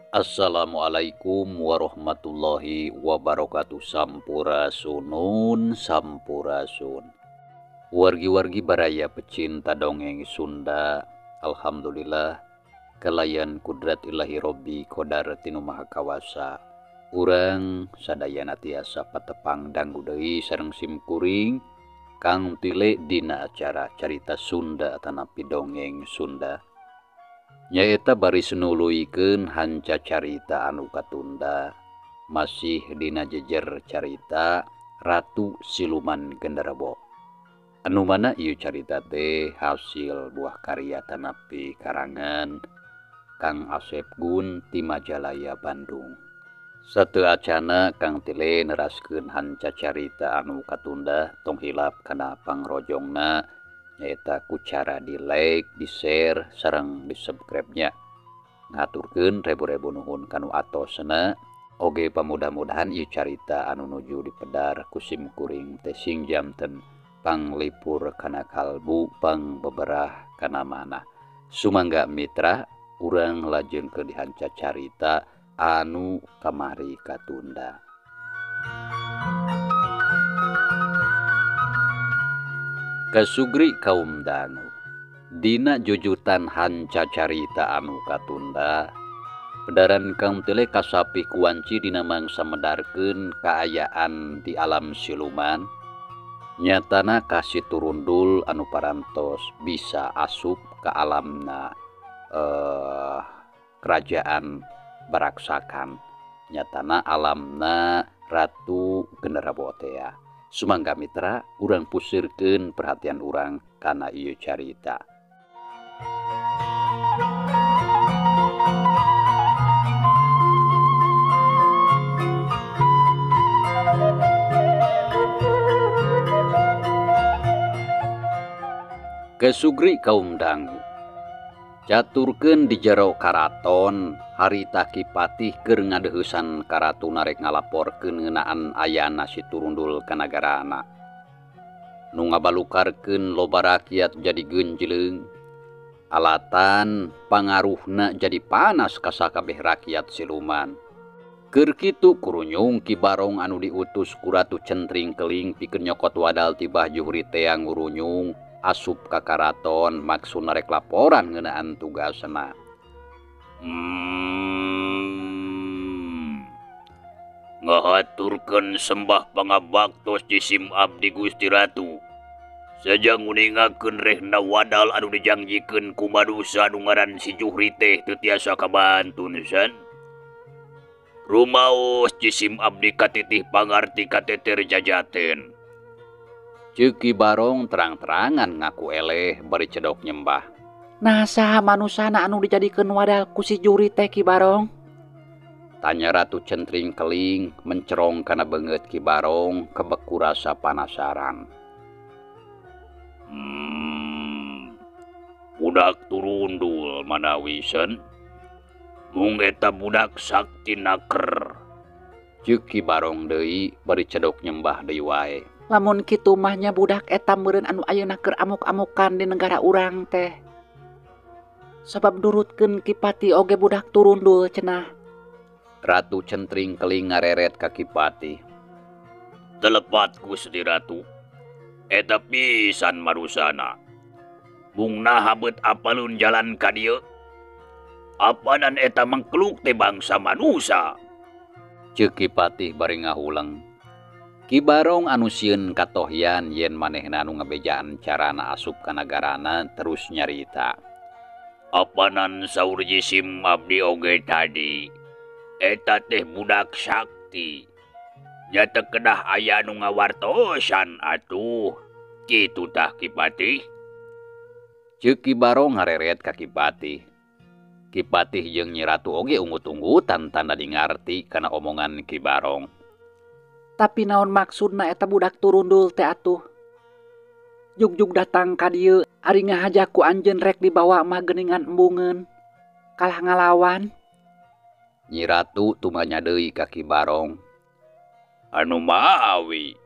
Assalamualaikum warahmatullahi wabarakatuh. Sampurasunun sampurasun. Wargi-wargi baraya pecinta dongeng Sunda, alhamdulillah kalayan kudrat ilahi Robbi kodar tinu maha kawasa. Urang sadayana tiasa patepang danggu deui sareng simkuring Kang Tile dina acara carita Sunda atanapi dongeng Sunda. Nyaeta baris nuluykeun hanca carita anu katunda, masih dina jejer carita Ratu Siluman Genderuwo. Anu mana ieu carita teh hasil buah karya tanapi karangan Kang Asep Gun ti Majalaya Bandung. Sateu acana Kang Tile neraskeun hanca carita anu katunda, tong hilap kana pangrojongna nyaeta ku cara di like, di share, sareng di subscribe-nya. Ngaturkeun rebu-rebu nuhun kanu atosna. Oge pamudah-mudahan ieu carita anu nuju dipedar ku simkuring teh sing janten panglipur kana kalbu, pangbeberah kana manah. Sumangga mitra, urang lajengkeun dihanca carita anu kamari katunda. Kasugri kaum dangu dina jujutan hanca carita anu katunda, pedaran Kang Tile kasapi kuanci dina mangsa medarkeun kaayaan di alam siluman. Nyatana kasih turundul anu parantos bisa asup ke alamna kerajaan Baraksakan. Nyatana alamna Ratu Genderuwo teh. Sumangga mitra, urang pusirkeun perhatian urang kana ieu carita. Kesugri kaum dangu caturkeun di jero karaton harita Ki Patih keur ngadeuheusan ka ratu narek ngalaporkeun ngeunaan ayana si turundul ka nagarana. Nu ngabalukarkeun loba rakyat jadi geunjleung, alatan pangaruhna jadi panas ka sakabeh rakyat siluman. Keur kitu kurunyung Ki Barong anu diutus ku Ratu Centring Keling pikeun nyokot wadal ti Bah Juhri tea ngurunyung asup ka karaton maksud narek laporan ngeunaan tugasna. Ngahaturkeun sembah pangabaktos jisim abdi Gusti Ratu. Saja nguningakeun rehna wadal anu dijangjikeun ku manusa anu ngaran si Juhri teh teu tiasa kabantun san. Rumaos jisim abdi katitih pangarti kateter jajaten. Ceuk Ki Barong terang-terangan ngaku eleh bari cedok nyembah. Nah saha manusana anu dijadikeun wadal ku si Juhri teh Ki Barong? Tanya Ratu Centring Keling mencerong kana beungeut Ki Barong kebeku rasa panasaran. Budak turundul manawi sen. Mung eta budak sakti naker. Ceuk Ki Barong deui bari cedok nyembah deui wae. Lamun kitu mah nya budak eta meureun anu ayeuna keur amuk-amukan di negara urang teh. Sabab durutkeun Ki Patih oge budak turundul cenah. Ratu Centring Keling ngareret ka Ki Patih. Telepat Gusti Ratu. Eta pisan marusana. Mung naha beut apalun jalan ka dieu? Apanan eta mangkluk teh bangsa manusa? Ceuk Ki Patih bari ngahuleng. Ki Barong anu sieun katohyan yen manehna anu ngabejaan carana asup ka nagarana terus nyarita. Apanan saur jisim abdi oge tadi? Eta teh budak sakti. Nyata kedah aya nu ngawartosan atuh. Kitu tah Ki Patih. Ceuk Ki Barong ngareret ka Ki Patih. Ki Patih jeung Nyi Ratu oge ungut-ungutan tanda dingarti kana omongan Ki Barong. Tapi naon maksudna eta budak turundul teh atuh? Jugjug datang ka dieu ari ngahaja ku anjeun rek dibawa mah geuningan embungeun. Kalah ngalawan. Nyi Ratu tumanya deui ka Ki Barong. Anu maawi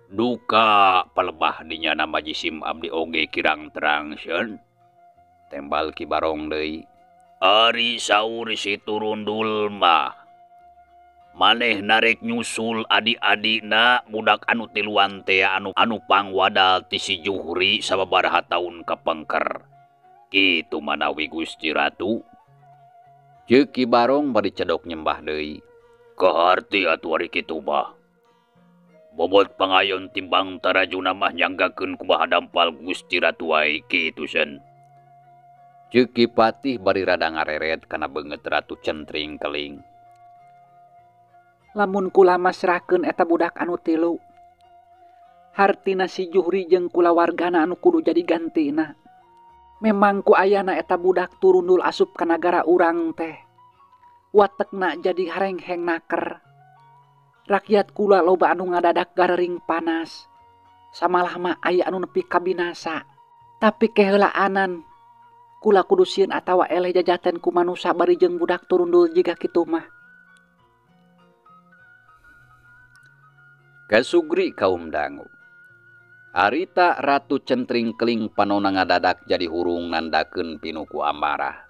duka palebah dinya nama jisim abdi oge kirang terang seun. Tembal Ki Barong deui. Ari saur si Turundul mah maneh narek nyusul adi-adina budak anu tiluan teh anu pangwadal ti si Juhri sababaraha taun kapengker. Kitu manawi Gusti Ratu. Ceuk Ki Barong bari cedok nyembah deui. Kaharti atuh ari kitu mah. Bobot pangayon timbang tarajuna mah nyanggakeun kumaha dampal Gusti Ratu wae kitu sen. Ceuk Ki Patih bari rada ngareret kana beungeut Ratu Centring Keling. Lamun kula masrahkeun eta budak anu tilu, hartina si Juhri jeung kulawargana anu kudu jadi gantina. Memang ku ayana eta budak turundul asup ka nagara urang teh. Watekna jadi harengheng naker. Rakyat kula loba anu ngadadak garering panas. Samalah mah aya anu nepi ka binasa. Tapi keheulaanan kula kudu sieun atawa eleh jajaten ku manusa bari jeung budak turundul jiga kitu mah. Kasugri kaum dangu. Harita Ratu Centring Keling panona ngadadak jadi hurung nandakeun pinuku amarah.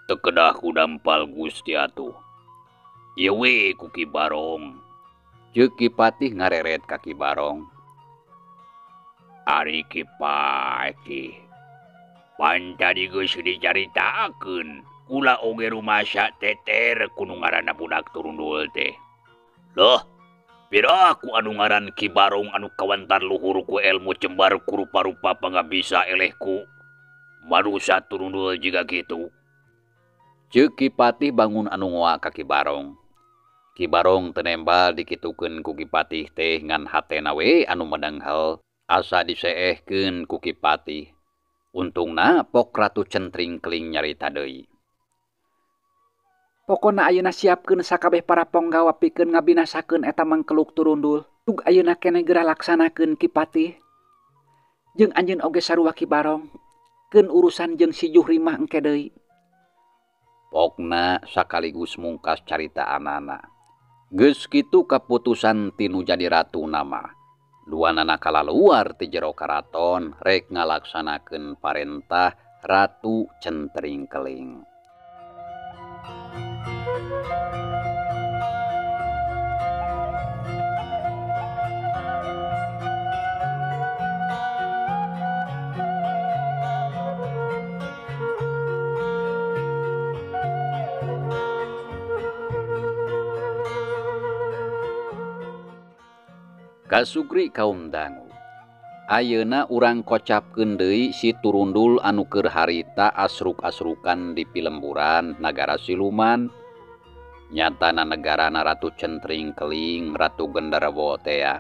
Teu kedah ku dampal Gusti atuh. Ieu we ku Ki Barong. Ceuk Ki Patih ngareret ka Ki Barong. Ari Ki Patih, pan tadi geus dicaritakeun, kula oge rumasa teter ku nu ngaranna budak turundul teh. Loh, piraku anu ngaran Ki Barong anu kawantar luhur ku elmu cembar ku rupa-rupa pangabisa elehku. Manusa turundul jiga kitu. Ceuk Ki Patih bangun anu ngoa ka Ki Barong. Ki Barong teu nembal dikitukeun ku Ki Patih teh ngan hatena we anu medenghel asa diseehkeun ku Ki Patih. Untungna pok Ratu Centring Keling nyarita deui. Pokona ayeuna siapkeun sakabeh para ponggawa pikeun ngabinasakeun eta mangkeluk turundul. Tug ayeuna keneh geura laksanakeun Ki Patih. Jeung anjeun oge sarua Ki Barong. Keun urusan jeung si Juhri mah engke deui. Pokna sakaligus mungkas caritaanana. Geus kitu kaputusan tinu jadi ratu nama. Duanana kalaluar ti jero karaton rek ngalaksanakeun parentah Ratu Centring Keling. Kasugri kaum dangu. Ayeuna urang kocapkeun deui si Turundul anu keur harita asruk-asrukan di pilemburan nagara siluman. Nyatana negarana Ratu Centring Keling, Ratu Genderuwo tea.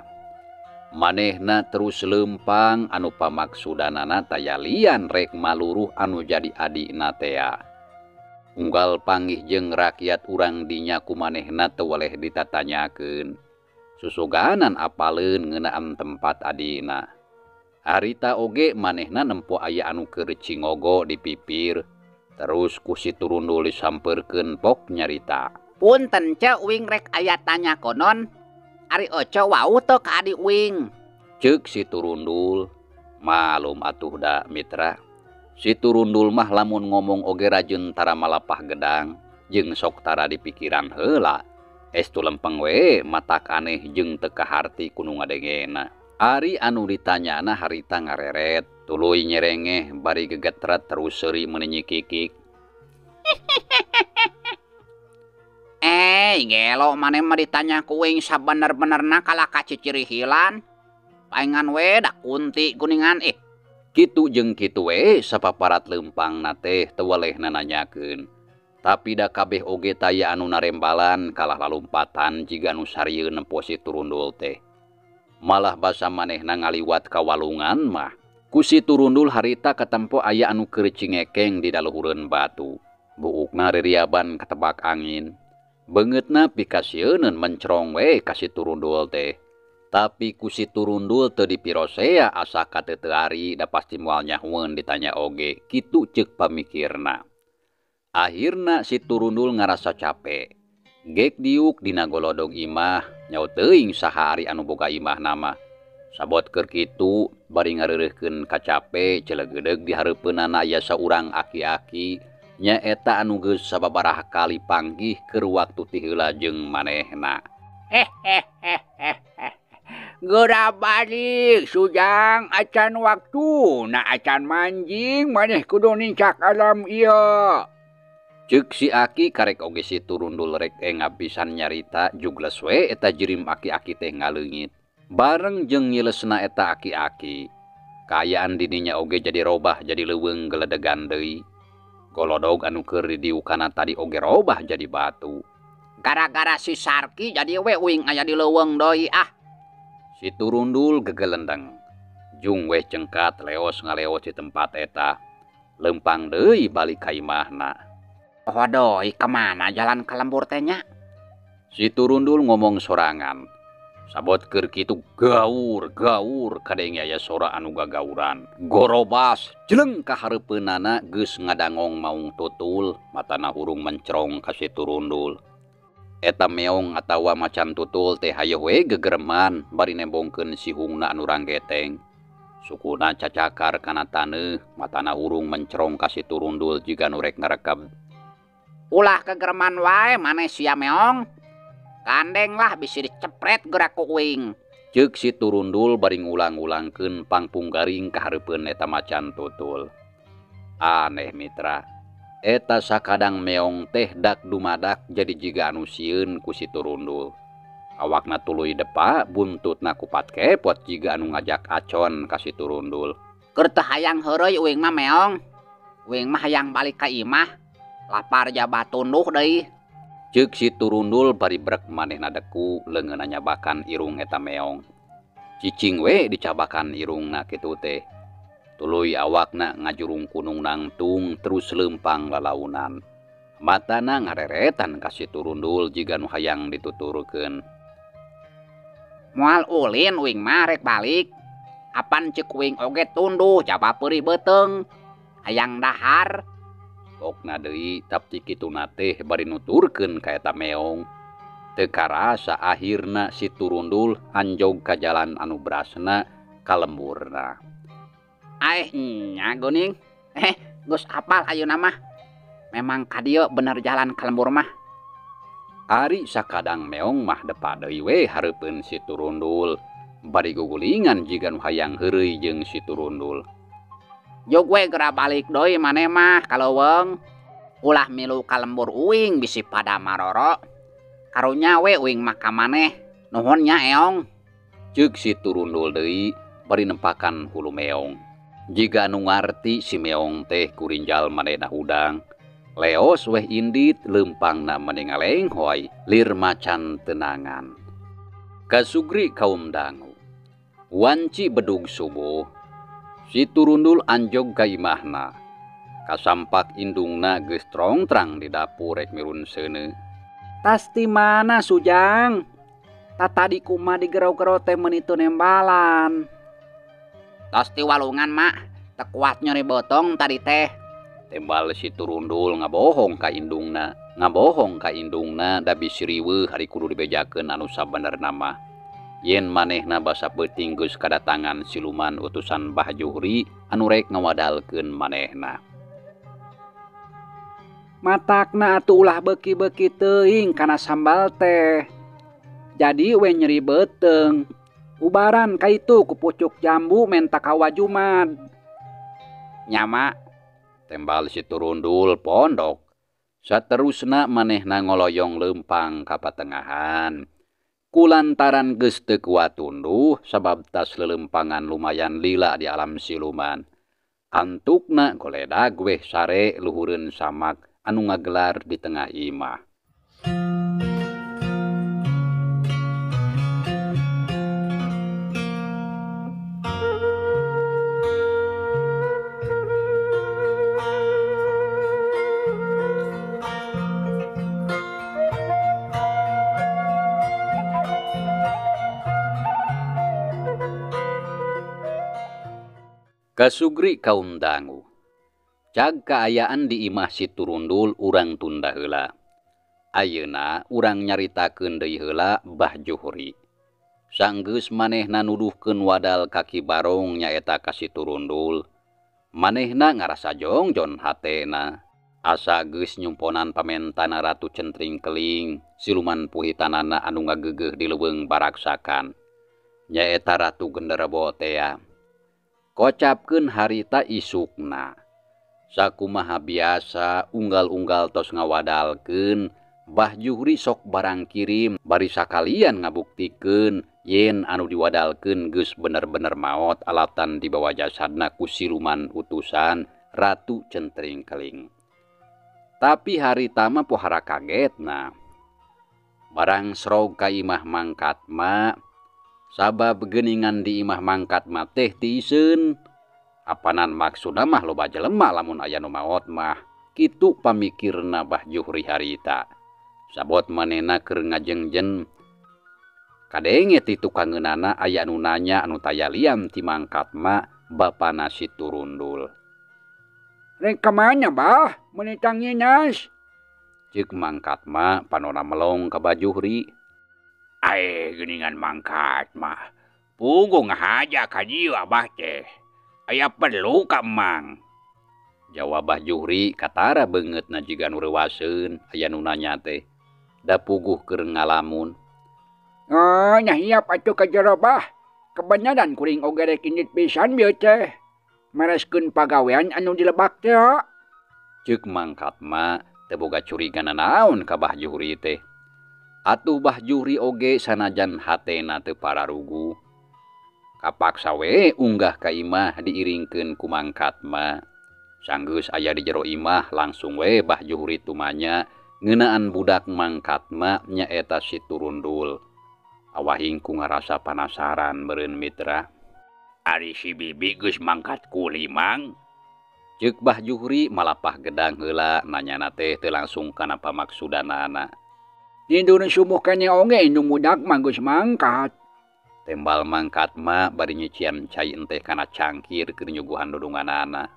Manehna terus leumpang anu pamaksudanana tayalian rek maluruh anu jadi adina tea. Unggal panggih jeung rakyat urang dinya ku manehna teu weleh ditatanyakeun. Susuganan apaleun ngeunaan tempat adina. Harita oge manehna nempo aya anu keur cingogo di pipir. Terus ku si Turundul disampeurkeun pok nyarita. Punten ce uing rek aya tanya konon. Ari oce wau teu ka adi uing. Ceuk si Turundul. Malum atuh da mitra. Si Turundul mah lamun ngomong oge rajin tara malapah gedang jeung sok tara dipikiran heula. Estu lempeng we matak aneh jeung teu kaharti ku nu ngadengena. Ari anu ditanyana harita ngareret, tuluy nyerengeh bari gegetret terus seuri meuni nyikikik. Gelo maneh mah ditanya ku uing sabener-benerna kalah ka cicirihilan. Paingan we da kunti kuningan ih. Kitu jeung kitu we sapaparat leumpangna teh teu weleh nananyakeun. Tapi da kabeh oge taya anu narembalan kalah lalumpatan jiga nu sarieun nempo si Turundul teh. Malah basa manehna ngaliwat ka walungan mah. Ku si Turundul harita katempo aya anu keur cingekeng di daluhureun batu. Buukna ririaban katebak angin. Beungeutna pikasieuneun mencrong we ka si Turundul teh. Tapi ku si Turundul teu dipirosea asa kateteuari da pasti moal nyahueun ditanya oge. Kitu ceuk pamikirna. Akhirna si Turundul ngarasa capek. Gek diuk dina golodog imah, nyaut teuing saha ari anu boga imah nama. Sabot keur kitu bari ngareureuhkeun kacape celegedeug di hareupeunana aya saurang aki-aki nyaeta anu geus sababaraha kali panggih keur waktu ti heula jeung manehna. Geura balik Sujang acan waktuna acan manjing maneh kudu nincak alam ieu. Ceuk si aki karek oge si Turundul rek ngabisan nyarita jugles we eta jirim aki-aki teh ngaleungit. Bareng jeung ngilesna eta aki-aki, kaayaan dininya oge jadi robah jadi leuweung geledegan deui. Golodog anu keur didiukana tadi oge robah jadi batu. Gara-gara si Sarki jadi we uing aya di leuweung deui ah. Si Turundul gegelendeng. Jung weh cengkat leos ngaleos di tempat eta. Lempang deui balik ka imahna. Waduh, kemana jalan ka lembur teh nya? Si Turundul ngomong sorangan. Sabot keur kitu gaur gaur kadenge aya sora anu gagauran. Gorobas jeleng ka hareupeunana geus ngadangong maung tutul, matana hurung mencerong ka si Turundul. Eta meong atawa macan tutul teh hayoh we gegereman bari nembongkeun sihungna anu ranggeteng. Sukuna cacakar kana taneuh, matana hurung mencerong ka si Turundul jiga nu rek ngarekeb. Ulah kegereman wae maneh sia meong. Gandeng lah bisi dicepret geura ku uing. Ceuk si Turundul bari ngulang-ulangkeun pangpung garing ka hareupeun eta macan tutul. Aneh mitra. Eta sakadang meong teh dak dumadak jadi jiga anu sieun ku si Turundul. Awakna tuluy depa buntutna kupat kepot jiga anu ngajak acon ka si Turundul. Keur teu hayang heureuy uing mah meong. Uing mah hayang balik ka imah. Lapar jaba tunduh deui. Ceuk si Turundul bari brek manehna deku leungeunna nyabakan irung eta meong. Cicing we dicabakan irungna kitu teh. Tuluy awakna ngajurung kunung nangtung terus lempang lalaunan. Matana ngareretan ka si Turundul jiga nu hayang dituturkeun. Moal ulin uing mah rek balik. Apan ceuk uing oge tunduh jaba peurih beuteung. Hayang dahar. Pokna deui tapi kituna teh bari nuturkeun ka eta meong. Teu karasa akhirna si Turundul anjog ka jalan anu brasna ka lemburna. Aeh nya geuning. Geus apal ayeuna mah. Memang ka dieu bener jalan ka lembur mah. Ari sakadang meong mah depa deui we hareupeun si Turundul. Bari gugulingan jiga nu hayang heureuy jeung si Turundul. Jog we geura balik deui maneh mah ka leuweung. Ulah milu ka lembur uing bisi pada maroro. Karunya we uing mah ka maneh. Nuhun nya eong. Ceuk si Turundul deui bari nempakan hulu meong. Jiga anu ngarti si meong teh kurinjal manehna hudang. Leos weh indit lempangna meni ngalenghoy lir macan tenangan. Kasugri kaum dangu. Wanci bedug subuh. Si Turundul anjog ka imahna. Kasampak indungna geus trongtrang di dapur rek mirun seuneu. Tas ti mana Sujang? Tatadi kumaha digero-gero teh meuni teu nembalan. Tas ti walungan mak, teu kuat nyeri botong tadi teh. Tembal si Turundul ngabohong ka indungna. Ngabohong ka indungna da bisi riweuh hari kudu dibejakeun anu sabenerna mah. Yen manehna basa peuting geus kadatangan siluman utusan Bah Juhri anu rek ngawadalkeun manehna. Matakna atuh ulah beuki-beuki teuing kana sambal teh. Jadi we nyeri beuteung. Ubaran ka itu ku pucuk jambu menta ka wajumad. Nyama tembal si Turundul pondok. Saterusna manehna ngoloyong lempang ka patengahan. Kulantaran geus teu kuat tunduh sabab tas lelempangan lumayan lila di alam siluman. Antukna goledag weh sare luhureun samak anu ngagelar di tengah imah. Kasugri kaum dangu. Cag kaayaan di imah si Turundul urang tunda heula. Ayeuna urang nyaritakeun deui heula Bah Juhri. Sanggeus manehna nuduhkeun wadal ka Ki Barong nyaeta ka si Turundul. Manehna ngarasa jongjon hatena. Asa geus nyumponan pamentana Ratu Centring Keling, siluman puhitanana anu ngageugeuh di leuweung baraksakan. Nyaeta Ratu Genderebo tea. Kocapkeun harita isukna. Sakumaha biasa unggal-unggal tos ngawadalkeun, Bah Juhri sok barang kirim bari sakalian ngabuktikeun yen anu diwadalkeun geus bener-bener maot alatan dibawa jasadna ku siluman utusan Ratu Centring Keling. Tapi harita mah pohara kagetna. Barang srog ka imah mangkat ma, sabab geuningan di imah mangkat ma teh tiiseun. Apanan maksudna mah loba jelema lamun aya nu maot mah, kitu pamikirna Bah Juhri harita. Sabot manehna keur ngajengjen kadenge ti tukangeunana aya nu nanya anu taya lian ti mangkat ma bapana si Turundul. Rek ka mana bah meuni tanginas? Ceuk mangkat ma panona melong ka Bah Juhri. Ae geuningan mangkat mah puguh ngahaja ka dieu abah teh. Aya perlu ka mang? Jawab Bah Juhri katara beungeutna jiga nu reuwaseun aya nu nanya teh. Da puguh keur ngalamun. Oh, nya hiap atuh ka jero bah. Kebenaran kuring oge rek indit pisan bieu teh. Mereskeun pagawean anu dilebak teh. Ceuk mangkat ma teu boga curiga nanaon ka Bah Juhri teh. Atuh Bah Juhri oge sanajan hatena teu pararugu. Kapaksa we unggah ka imah diiringkeun ku mangkat ma. Sanggeus aya di jero imah langsung we Bah Juhri tumanya ngeunaan budak mangkat ma nyaeta si Turundul. Awahing ku ngarasa panasaran meureun mitra. Ari si bibi geus mangkat kuli mang? Ceuk Bah Juhri malapah gedang heula nanyana teh teu langsung kana pamaksudanana. Tidur subuh kene oge indung budak mah geus mangkat. Tembal mangkat ma bari nyician cai enteh kana cangkir keur nyuguhan dodonganana.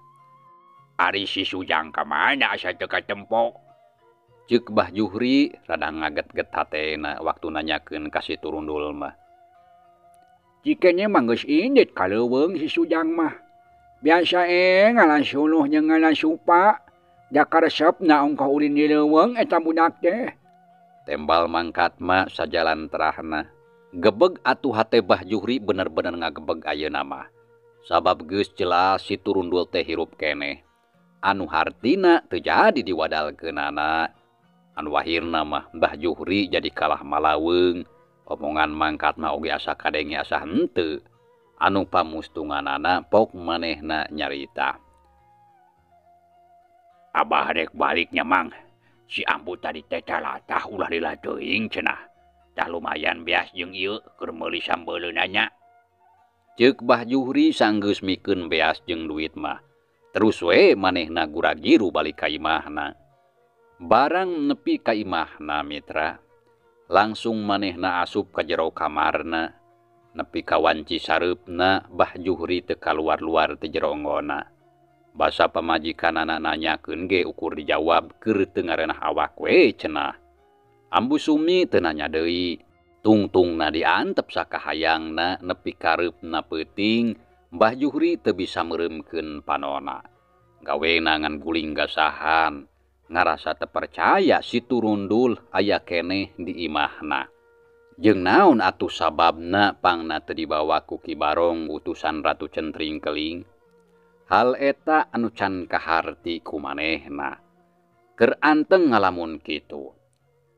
Ari si Sujang ka mana asa teu katempo? Ceuk Bah Juhri rada ngaget-get hatena waktu nanyakeun ka si Turundul mah. Cikene mah geus indit ka leuweung si Sujang mah. Biasa ngalah suluh jeung ngalah supa. Da karesepna ongkoh ulin di leuweung eta budak teh. Tembal mangkat ma sajalan terahna. Gebeg atuh hate Bah Juhri bener-bener ngagebeg ayeuna mah. Sabab geus jelas si Turundul teh hirup keneh. Anu hartina teu jadi diwadalkeunana. Anu akhirna mah Bah Juhri jadi kalah malaweung. Omongan mangkat mah oge asa kadenge asa henteu. Anu pamustunganana pok manehna nyarita. Abah rek baliknya mang. Si ambu tadi teh calatah ulah lila teuing cenah. Tah lumayan beas jeung ieu keur meuli sambeleunna nya. Ceuk Bah Juhri sanggeus mikeun beas jeung duit mah. Terus we manehna guragiru balik ka imahna. Barang nepi ka imahna mitra. Langsung manehna asup ka jero kamarna. Nepi ka wanci sareupna Bah Juhri teu kaluar-luar ti jero onggona. Basa pamajikanana nanyakeun ge ukur dijawab keur teu ngareunah awak we cenah. Ambu Sumi teu nanya deui. Tungtungna diantep sakahayangna nepi kareupna peuting, Bah Juhri teu bisa meureumkeun panona. Gawena ngan guling gasahan. Ngarasa teu percaya si Turundul aya keneh di imahna. Jeung naon atuh sababna pangna teu dibawa ku Ki Barong utusan Ratu Centring Keling? Hal eta anu can kaharti ku manehna. Keur anteng ngalamun kitu.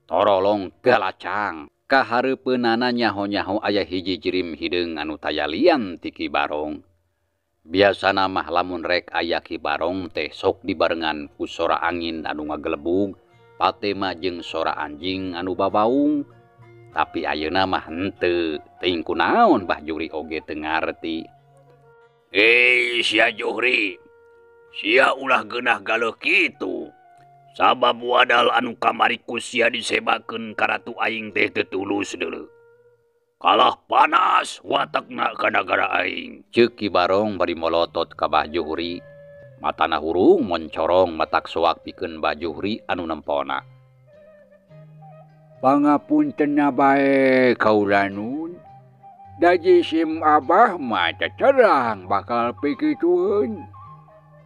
Torolong galacang. Kahareupeunana nyaho-nyaho aya hiji jirim hideung anu taya lian ti Ki Barong. Biasana mah lamun rek aya Ki Barong teh sok dibarengan ku sora angin anu ngagelebug, patema jeung sora anjing anu babaung. Tapi ayeuna mah henteu, teuing kunaon Bah Juhri oge teu ngarti. Sia Juhri, sia ulah geunah galeuh kitu. Sabab wadal anu kamari ku sia disebakeun ka ratu aing teh teu tulus deuleu. Kalah panas watakna ka nagara aing. Ceuk Ki Barong bari molotot ka Bah Juhri. Matana hurung moncorong matak soak pikeun Bah Juhri anu nempona. Pangapuntenna bae kaulanun. Da jisim abah mah terang bakal pikitueun.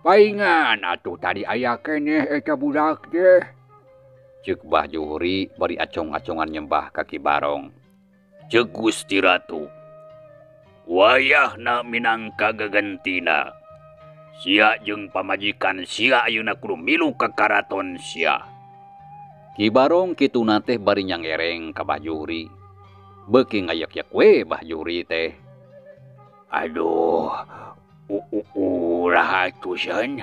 Paingan atuh tadi aya keneh eta budak teh. Ceuk Bah Juhri bari acong-acongan nyembah ka Ki Barong. Ceuk Gusti Ratu, wayahna minangka gagentina. Sia jeung pamajikan sia ayeuna kudu milu ka karaton sia. Ki Barong kituna teh bari nyangereng ka Bah Juhri. Beuki ngayek-yek we Bah Juhri teh. Aduh, ulah atuh seun,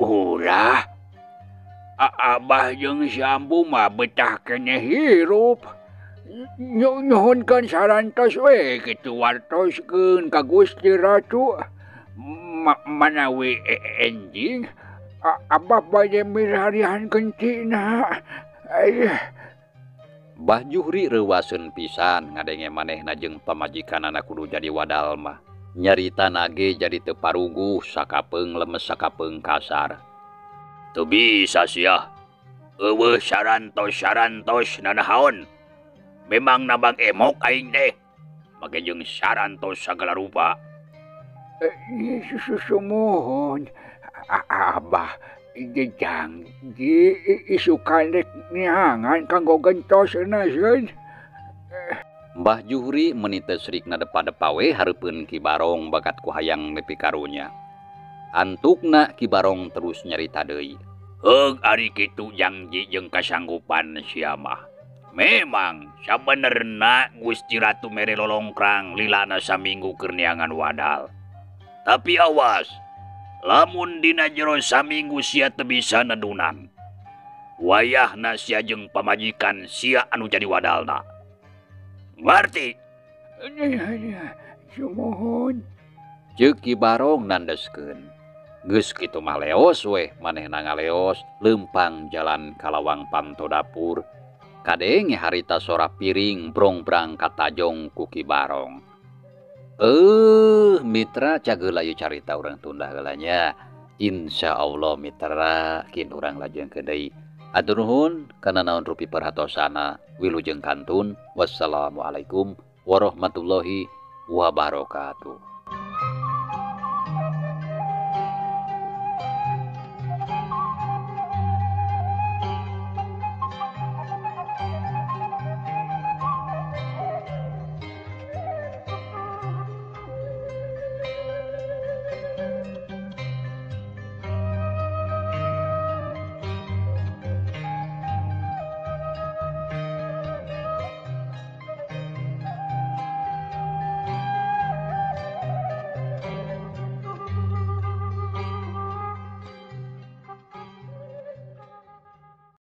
ulah. Abah jeung si Ambu mah betah keneh hirup. Nyuhunkeun sarantos we kitu wartoskeun ka Gusti Ratu. Manawi enjing abah bade milarian gentina. Bah Juhri reuwaseun pisan ngadenge manehna jeung pamajikanana kudu jadi wadal mah. Nyarita nage jadi teu paruguh sakapeung lemes sakapeung kasar. Teu bisa sia. Eueuh sarantos-sarantos nanahaon. Memang nabang emok aing teh. Make jeung sarantos sagala rupa. Sumuhun abah janji isukan rek neangan kanggo gentosna seun. Mbah Juhri meuni teu srikna depa-depa we hareupeun Ki Barong bakat ku hayang nepi karunya. Antukna Ki Barong terus nyarita deui. Heug ari kitu janji jeung kasanggupan sia mah. Memang sabenerna Gusti Ratu mere lolongkrang lilana saminggu keur neangan wadal. Tapi awas, lamun dina jero saminggu sia teu bisa nedunan. Wayahna sia jeung pamajikan sia anu jadi wadalna. Ngarti? Sumuhun. Ceuk Ki Barong nandeskeun. Geus kitu mah leos weh manehna ngaleos leumpang jalan ka lawang panto dapur. Kadenge harita sora piring brongbrang katajong ku Ki Barong. Mitra cageula ieu carita urang tunda heula nya. Insyaallah mitra kin urang lajengkeun deui. Atur nuhun kana naon rupi perhatosana. Wilujeng kantun. Wassalamualaikum warahmatullahi wabarakatuh.